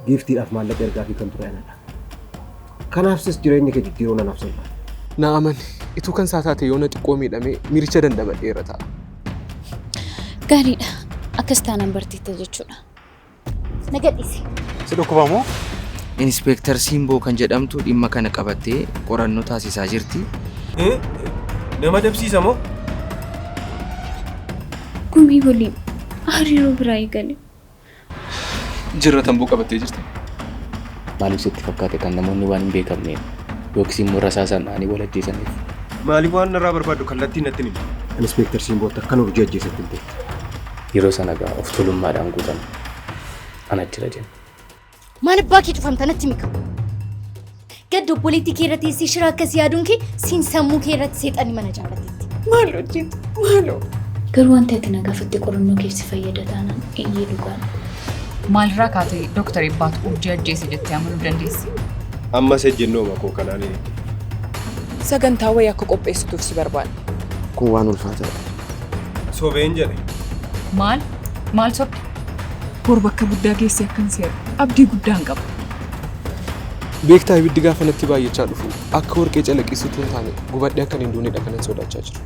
Giiftiidhaaf maallaqa ergaafii kan ture anadha. Kanaafis jireenya kee jijjiiruun anaaf salphaadha. Na amani, ituu kan isaa taate yoona xiqqoo miidhamee miiricha dandamadheera ta'a. Gaariidha. Akkas taanaan barteetta jechuudha. Na gadhiisi. Si dhukkuba moo? Inispeektar Simboo kan jedhamtu dhimma kana qabattee qorannoo taasisaa jirti. Nama dabsiisa moo? Gumii waliin hariiroo biraa eegale. Jirra tamboo qabattee jirta. Maaliif sitti fakkaate kan namoonni waan hin beekamneen yookiis immoo rasaasaan dha'anii wal ajjeesaniif? Maaliif waan narraa barbaaddu kallattiin natti himi? Inispeektar Simbootti akkan urjii ajjeesetti himteetti. Yeroo sana egaa of tuulummaadhaan guutame. Ana jira jenna. Maal abbaa kee cufamta natti mika. Gadda obboleettii kee irra teessee shira akkasii yaaduun kee siin sammuu kee irratti seexanni mana ijaarrateetti. Maal hojjetu? Maaloo? Garuu wanti ati na gaafatte qorannoo keef si fayyada taanaan eeyyee dhugaadha. Maalirraa kaatee Dooktar Eebbaatu urjii ajjeese jettee amanuu dandeesse? Ammas ejjennooma koo kanaan hin itti. Sagantaa wayii akka qopheessituuf si barbaanna. Kun waan ulfaataadha. Sobeen jedhe. Maal? Maal sobde? Bor bakka guddaa geessee akkan si argu abdii guddaan qaba. Beektaa ibiddi gaafa natti baay'achaa dhufu akka warqee calaqqisuutu hin taane gubadhee akkan hin duunedha kanan sodaachaa jiru.